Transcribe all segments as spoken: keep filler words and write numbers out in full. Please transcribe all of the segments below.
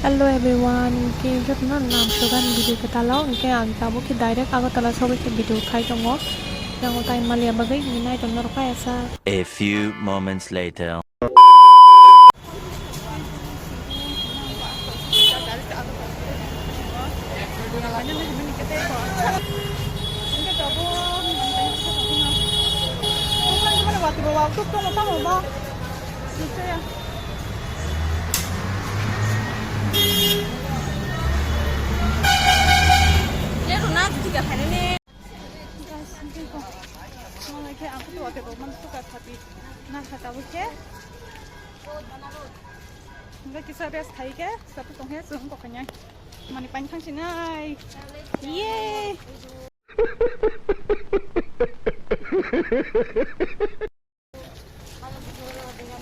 Hello everyone, hwnkhe jotono nam sugan video kwtal o, hwnkhe ang tabuk khe direct Agartala sogwi khe video khai tongo. Yango time maliya bagwi hwnkhe nai tongna rw kha esa. A few moments later. Hingke kisa rest khai ke, sabu tong he, chwng kok kanya. Mani pani thang sinai. Yay!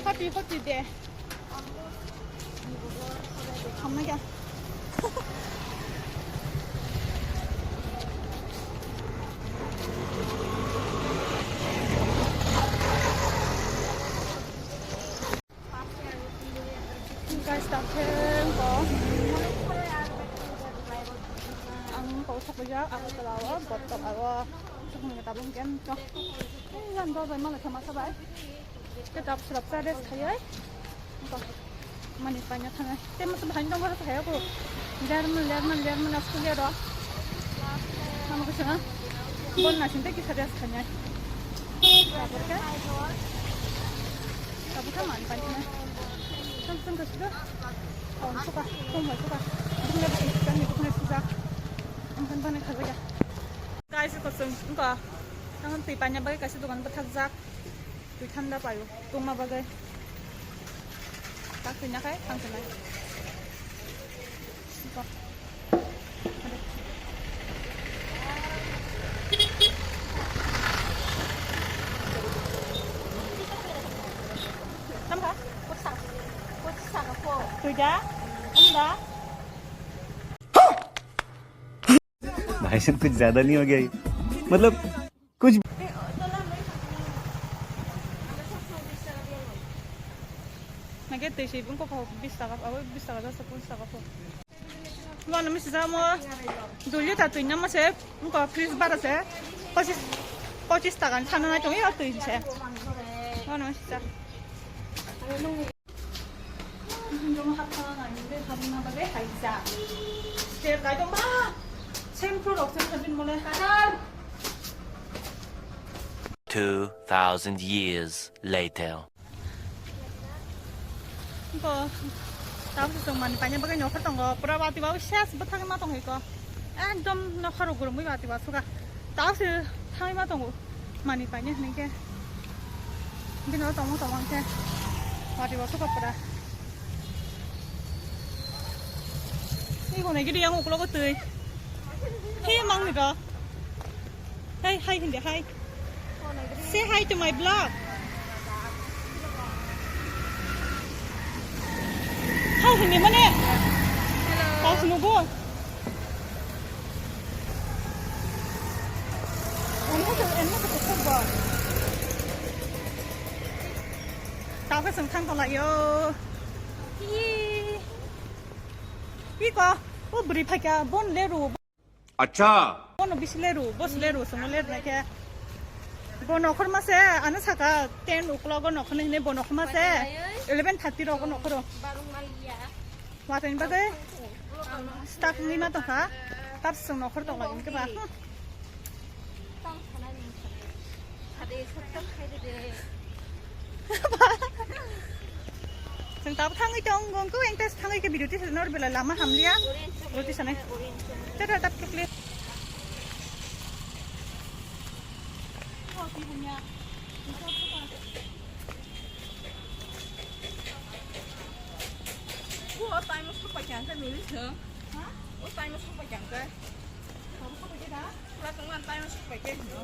Hoti, hoti de. Hamna kya? Guys, tak khe ko. Ang ko thok ya, ako talawa, bot talawa. Thok ni tabung ken to. Ang do bai mala thama sabai. Ke tap sulap sa rest khayai. Ko. Mani panya thanga. Te mas bhai dong ko thaya ko. Lerman, lerman, lerman asko ya do. Mama ko sana. Bon na sinte ki sa rest khanya. Tabuk ke. Tabuk ke mani panya. Sam sam ka sudah. Kau suka, kau nggak suka. Bukan lagi ikan itu kena susah. Ang kan panen kagak ya. Guys, ko sung ko. Ang twi panya bagwi kaisa dokan bwthakjak. Twi thanda paio, tongma bagwi. Tak twi nakhai, thang twi nai. Ko. Twi da? Twi da? भाई साहब, कुछ ज्यादा नहीं हो गया ये? मतलब, कुछ Nake twi si bung kok bis taka, abo bis taka jasa pun taka po. Mo nami sisa mo dui liter twi nama se, bung kok fridge bara se, pochis, pochis taka ni sana nai tong ya twi se. Mo nami sisa. Jomo hapna nai, hapna bagwi haijak. Step kai tong ba. Shampoo rok se sabin mole. Two thousand years later. Ko, tabuk se chwng mani paina bagwi nokhor tongo. Pura wati ba ses bwthagwi ma tongwi ko. Ekdom nokhor rok gurumwi wati ba suka. Tabuk se thangwi ma tongo. Mani paina hwnwi khe. Bini o tongmung tongmung khe. Wati bo suka pura. Iko nai gidi yang uklogo twi. Hi mang ni do. Hey, hi hindi, hi. Say hi to my vlog. Hi hindi mane. Hello. Kau sunu bo. Ano to, ano to, football. Tao ka sung thang to la yo. Hi. Hi ko. O bri phaka bon le ru. Acha. Bono bisi leru, bos leru, somo leru na khe. Bo nokhor ma se, ano saka ten o'clock o nokhor ni hine bo nokhor ma se, eleven thirty rogo nokhoro. Watani bagwi staff ni ma tongkha, tap song nokhor tong lagi khe ba. Chwng tabuk thangwi tongo, wngkhe engta thangwi khe video tisa nor belai lama hamliya. Roti sanai. Tata tap khe please. O taimo sopai khe ang khe nini thwng. Ha? O taimo sopai khe ang khe. Pura tongma tayong sok pai khe hino.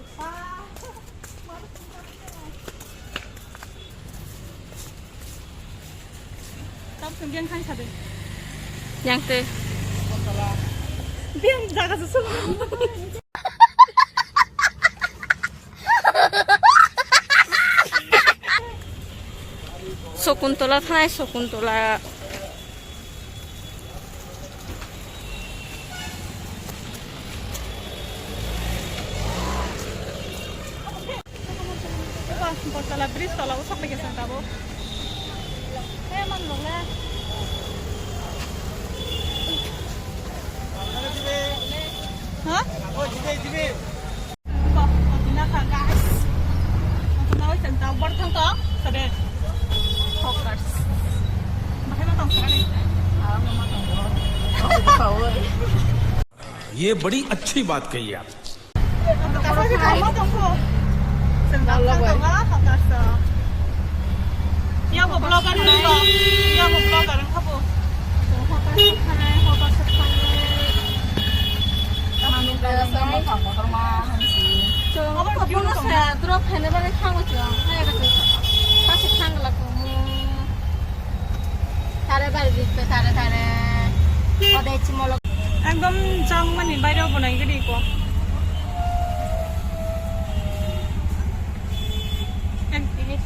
Tam sung yang khai sade. Yang te. Biang jaga se sung. Sokuntola thanai Sokuntola. Tala bridge tola o sok lagi sang tabo. Eh, mang dong le. Ha? Ko, ko tina ka, guys. Ko tina wai sang tabo bar thang to. Sabe. Focus. Bahai ma tong sa ni. Ah, ma tong. ये बड़ी अच्छी बात कही आप। Yang mo vlogger ni ba? Yang mo vlogger ang kabo. Tare bari dikte, tare, tare. Ode chimolo. Ekdom jang mani baire obo nai gidi ko.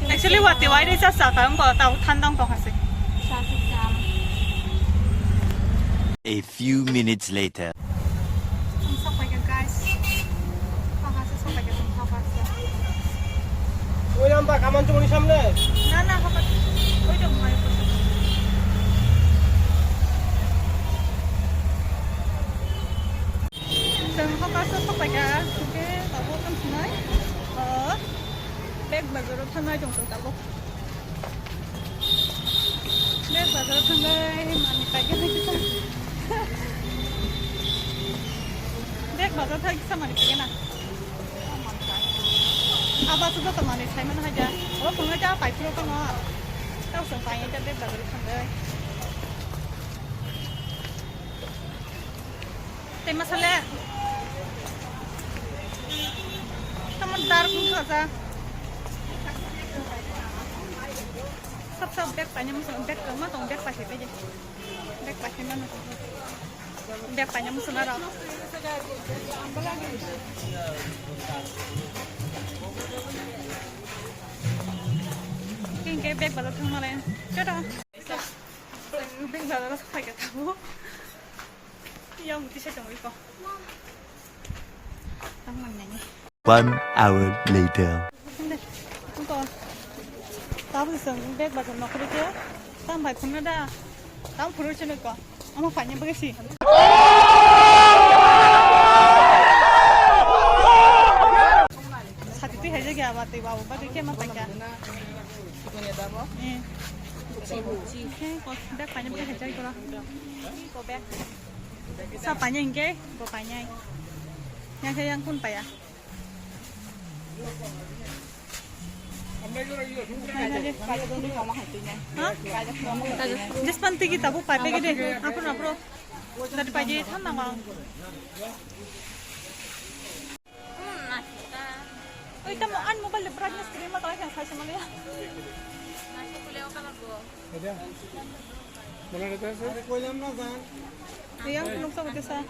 Actually, wati waire cha sa ka ko ta thandang to hase. A few minutes later. Ang sok pai ka, guys. Hokar se sok pai ka, tong hokar se. Oiram ba kaman chumuni samne. Na, na, hokar. Oi dong, mai ko. Tong hokar se sok pai ka. Oke, tabo tong sinai. Oh, bag bazar o thangnai tong tabo. Bag bazar thangwi manwi paigena kisa. Bag bazar thang kisa manwi paigena. Aba se joto manwi saimano haja. Oro phungo ja pai phuru tongo. Tau se pai ja bag bazar thangwi. Tei masale. Tamo dark wngkha ja. Sab sab bag paina muchung, bag kwbangma tongo, bag paisai bai de. Bag paisai mano. Bag paina muchung aro. Hingke bag bazar thang malai. Chota. Bag bazar phai ka tabo. Yang tisa tongwi ko. Tang man nani. One hour later. Ko. Tabu song bag bazar nokri ke. Tam bai phunna da. Tam phuru chene ko. Ama phanya bagasi. Sati twi haja gya ba twi babu ba ke ma panya. Eh. Ke ko bag phanya bagasi jai ko. Ko bag. Sa panya hingke, bo panya. Yang khe yang kun paya. Finally. Ha? Just pan tigi tabu pai pegi de. Apro, apro. Dari pagi than na mang. Oi, tamo an mobile de brightness kiri ma kala khan sai sama ya. Ada. Mana ada sih? Yang belum tahu desa.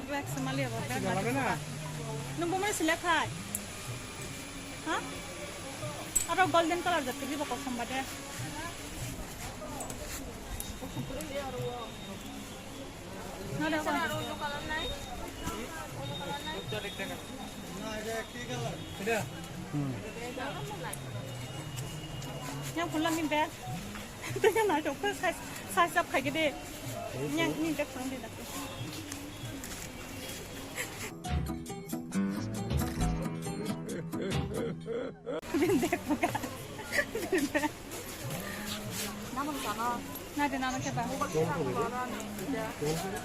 Black sama liya ba, black. Nung bumre select hai. Ha? Aro golden color jat kiri ba kosom ba de. Nada ko. Yang pula min be. Tanya na chok sai sai sap khai de. Yang ni tak sang de tak. Bin de ko ka. Namang sana. Na de nana ke ba.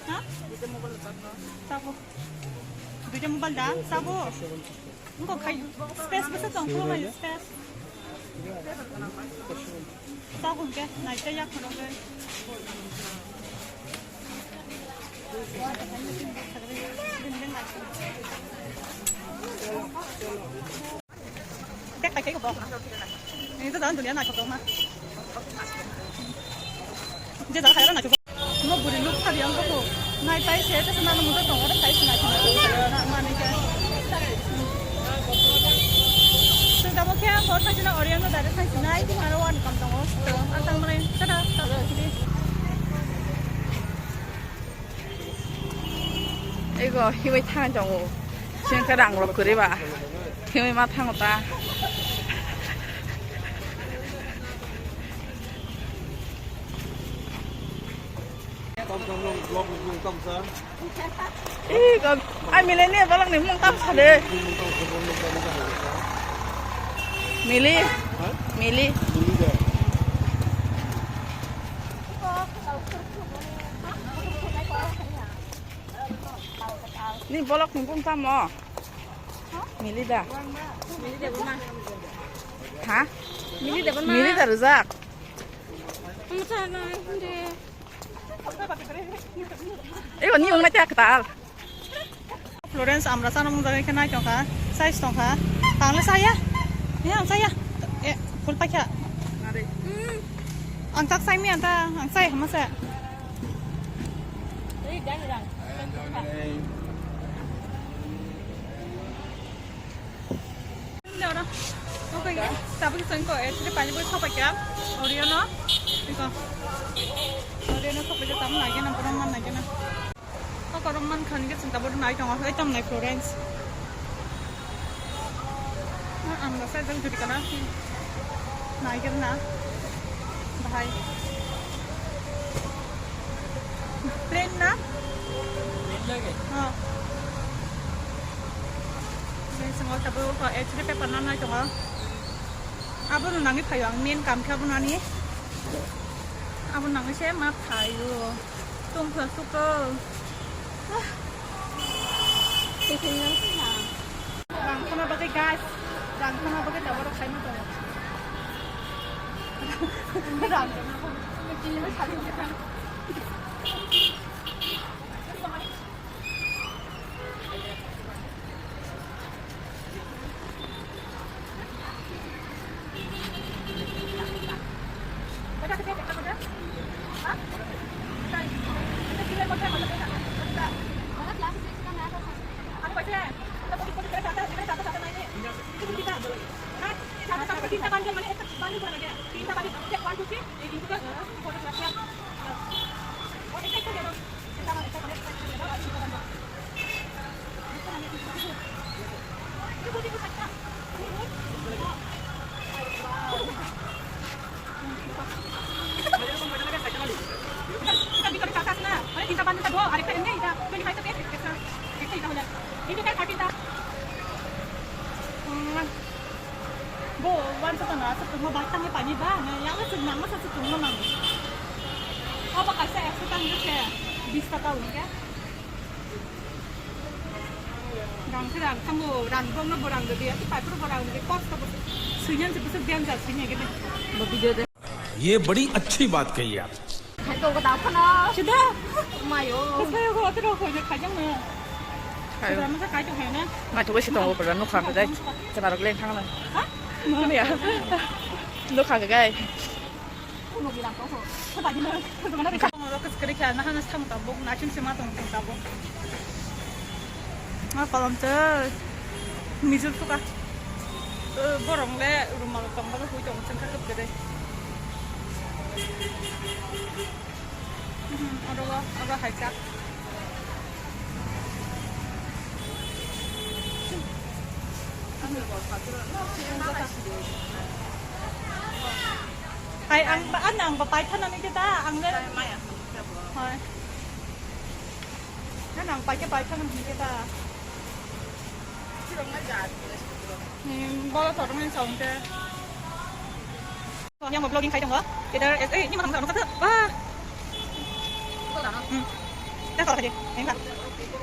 Ha? Sabo. Duita mobile da, sabo. Engko khai space bwsa tong phuru mai space. Sabo ke nai ta yak phuru ke. Bag pakai ko bo. Ini tuh dalam dunia naik ko ma. Je dah kaya naik ko. Mo buri look tadi yang ko. Nai tai se te sana mo to ore tai se nai ko. Na mane ke. So da mo kya ko ta jina ore yang ko dare sai se nai ko aro wan kam tongo. So atang mane tada tada. Ego hibai thang tongo. Yang ke rang rok kuri ba. Thimi ma thango ta. Ih, kok, ai, mileni balak ni mung tam sade. Mili, mili. Ni balak ni mung tam mo. Mili da. Ha? Mili da rujak. Ego ni ungna ta ktal. Florence amra sana mung jaga khe nai tongkha, size tongkha. Tangla saya. Ya, ang saya. Eh, full paikha. Ang tak sai mi anta, ang sai hama sa. Oro, okay, tabuk chwng ko, eh, tini pani boi sopai kha, Oreo no, iko, Oreo no sopai kha, tamo nai gana, borok man nai gana. O korok man khan khe chwng tabuk nai tongo, oi tam nai Florence. Ah, ang rasa jang juri kana, nai gana, bahai. Plain na? Plain lage? Ha. Sini sengol tabuk ko H D paper na nai tongo. Abo no nangwi phaio ang main kam khe abo nani. Abo nangwi se ma phaio. Tong kha suko. Ah. Tiffin nang kha. Rang khama bagwi guys, rang khama bagwi tabuk rok khaima tongo. Rang khama bagwi. Bo wansa tana asa tungma bai tangwi paini ba, na yang asa nang asa tungma nang. Obo kaisa ekso tang se bis taka hwnkhe. Rang khe rang thango, rang bongno bo rang rwdi, ati paipor bo rang rwdi, kosto bo swiyan se bwswk danger swinai gede. Bo video de. ये बड़ी अच्छी बात कही आप। Hai to ko da phano. Sida. Mayo. Ko sai ko otro ko je khajang na. Hayo. Sida ma sa kai to hai na. Ngai to si tongo pura nukha ka dai. Chana rok leng thang na. Ha? Ni ya. Nukha ka gai. Uno bilang ko. Ko ba di na. Ko ba na. Ko ro ko kre kya na hana sam ta bo na chim se ma tong ta bo. Ma palom te. Mijur suka. Borong le rumal tong ba hui tong chang ka kre. Oro, oro hai jak. Hai, ang ba, ano ang ba paitha nani kita, ang le. Hai. Ano ang paitha paitha nani kita. Hmm, bolo torong ni saunte. Yang vlogging khai tongo. Kita eh, eh, ini makan sama satu. Wah. Hmm. Dah kalau tadi. Ini kan.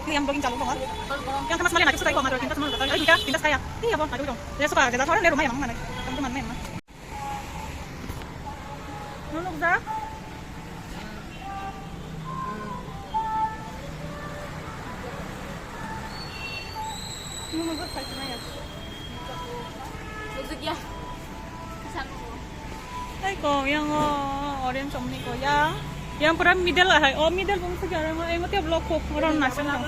Ini yang vlogging jalur tongo. Yang sama sekali nak suka kok, malah kita semua. Ayo kita, kita sekaya. Iya, bon, aduh dong. Ya suka, kita orang di rumah ya, mana? Teman-teman mana? Nunuk jak. Nunuk jak sai sinai ya. Nunuk ya. Tei kok yang o orange omni ko yang. Yang pura middle ahai. O middle bung sigi orang yang tiap lo kok orang nasi nang.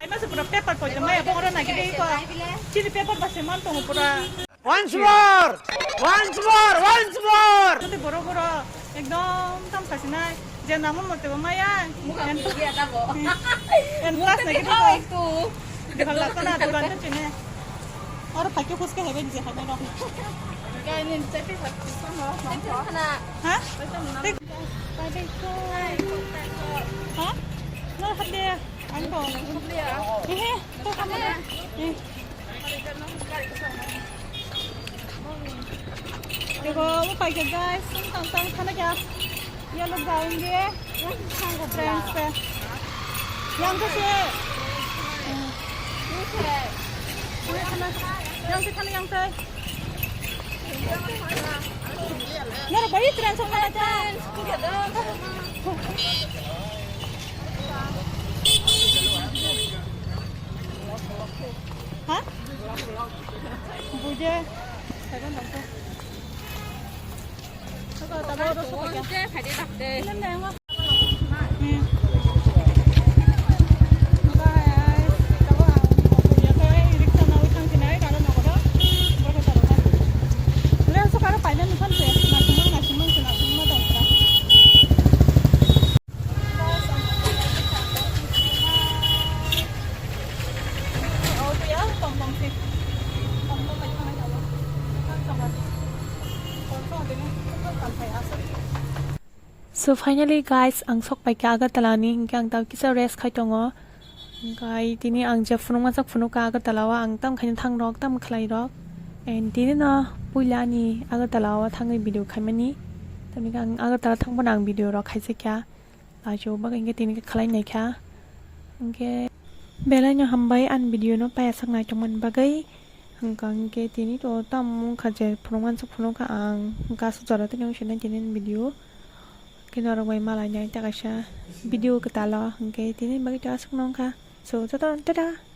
Ai masih pura paper pojam ya, orang lagi deh kok. Chili paper basi man tong pura. Once more! Once more! Once more! Mate borok borok ekdom tam sasinai je namon mote bo maya. Mukha En- phuya ta bo. En Mukha class te nagi kau ko. Tu. Hala kana dukan ta chine. Aro phai khe fuska hebe je hai no. Kainin chepi phai fuska no. Ha? Ha? No hade. Ang ko. He he. To kama. Eh. Ego, upai khe guys, sung tang tang khana kya? Yellow gown de, friends pe. Yang ke se. Yang ke khana, yang ke. Nara bai trend song mana ta? Ha? Buje. So finally guys, ang sok pai kha Agartala ni, hinkhe ang tao kisa rest khai tongo. Hinkhe tini ang je phunuk masa phunuk kha Agartala o, ang tam khaino thang rok, tam khlai rok. And tini no puila ani Agartala o thangwi video khaimani. Tamni ang Agartala thangbo ang video rok khaijak kha. Lajo bagwi hinkhe tini khe khlai nai kha. Hinkhe belai no hambai ani video no paiyasak nai tongmani bagwi. Hinkhe tini to tam wngkha je phunuk masa phunuk kha ang, hinkhe aswk jora tini wngse nai tini video. Khe norok bai malai nai ta kaisa video kwtal o, hinkhe tini bagwi to aswk no wngkha. So joto no tata.